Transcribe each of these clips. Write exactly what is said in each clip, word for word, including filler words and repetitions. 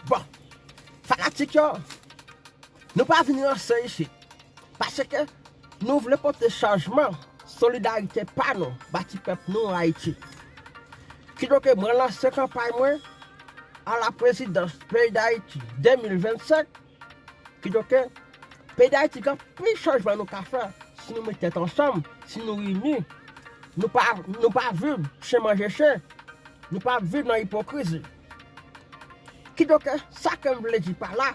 Bon, fanatik yo, nou pa vin ranse isit. Paske nou vle pote chanjman, solidarite pa nou ba ti pèp nou Ayiti. Kidonk mwen lanse kanpay mwen a la prezidans peyi Dayiti de mil vennsenk. Kidonk peyi Dayiti gen anpil chanjman nou ka fè si nou met tèt ansanm, si nou ini. Nou pa, nou pa viv chen manje chen. Nou pa viv nan ipokrizi. Kidonk, sa ke m vle di pa la,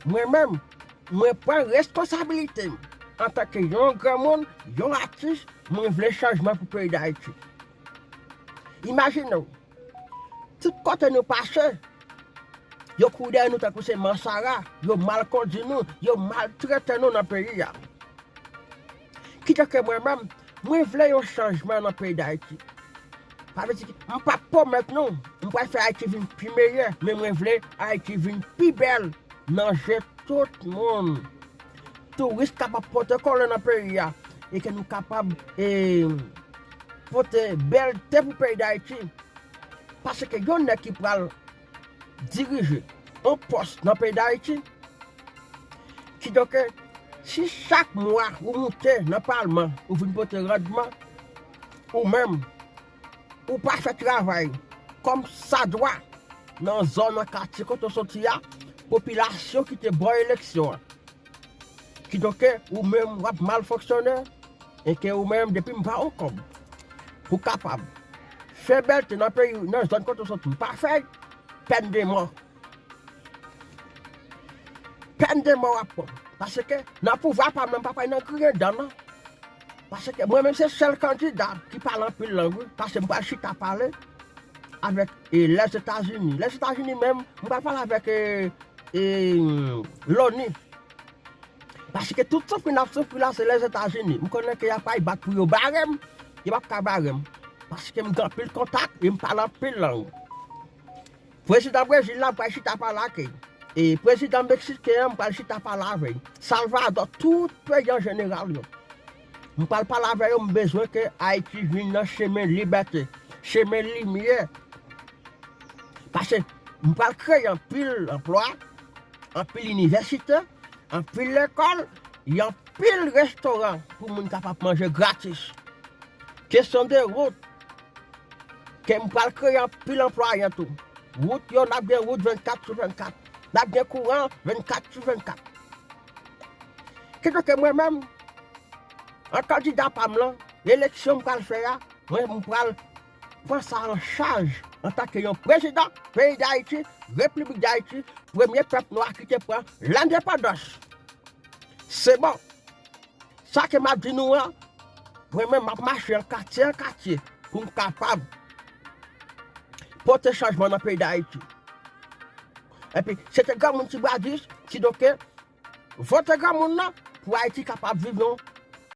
mwen menm, mwen pran responsabilite m antanke yon granmoun, yon atis, mwen vle chanjman pou peyi Dayiti. Imajine w, tout kote nou pase, yo kouri dèyè nou tankou se mansara, yo mal kondi nou, yo maltrete nou nan peyi a. Kidonk mwen menm, mwen vle yon chanjman nan peyi Dayiti. Sa vle di, m p ap pwomèt nou, m pral fè Ayiti vin pi meyè, men mwen vle Ayiti vin pi bèl nan je tout moun. Touris kapab pote kole nan peyi a, e ke nou kapab, e, pote bèlte pou peyi Dayiti. Paske yon nèg ki pral dirije yon pòs nan peyi Dayiti, kidonk, si chak mwa ou moute nan palman, ou vin pote randman, ou menm, ou pa fè travay kòm sa dwa nan zòn, nan katye kote w soti a, popilasyon ki te ba w eleksyon an. Kidonk, ou menm w ap mal fonksyone, e ke ou menm, depi m ba w kòb pou kapab fè bèlte nan peyi, nan zòn kote w soti, ou pa fè, pèn de mò. Pèn de mò w ap pran. Paske nan pouvwa pa m nan, m pa pral nan griyen dan, non. Paske mwen menm se sèl kandida ki pale anpil lang, wi. Paske m pral chita pale avèk, e, Lèzetazini. Lèzetazini menm, m pral pale avèk, e, e, Loni. Paske tout soufri n ap soufri la, se Lèzetazini. M konnen ke y ap al bat pou yo bare m, yo p ap ka bare m. Paske m gen anpil kontak e m pale anpil lang. Prezidan Brezil la, m pral chita pale ak li. E prezidan meksiken an, m pral chita pale avè l. Salvadò, tout peyi an jeneral yo. M pral pale avè yo, m bezwen ke Ayiti vin nan chemen libète, chemen limyè. Paske m pral kreye anpil anplwa, anpil inivèsite, anpil lekòl, e anpil restoran pou moun kapab manje gratis. Kesyon de wout, ke m pral kreye anpil anplwa tou. Wout yo, n ap gen wout vennkat sou vennkat. N ap gen kouran vennkat sou vennkat. Kidonk mwen menm, an kandida pa m lan, eleksyon m pral fè a, mwen m pral pran sa an chaj antanke yon prezidan peyi Dayiti, Repiblik Dayiti, premye pèp nwa ki te pran lendepandans. Se bon. Sa ke m ap di nou an, mwen menm m ap mache an katye an katye pou m kapab pote chanjman nan peyi Dayiti. Epi, se te granmoun Ti Bradis, kidonk, vote granmoun nan pou Ayiti kapab viv yon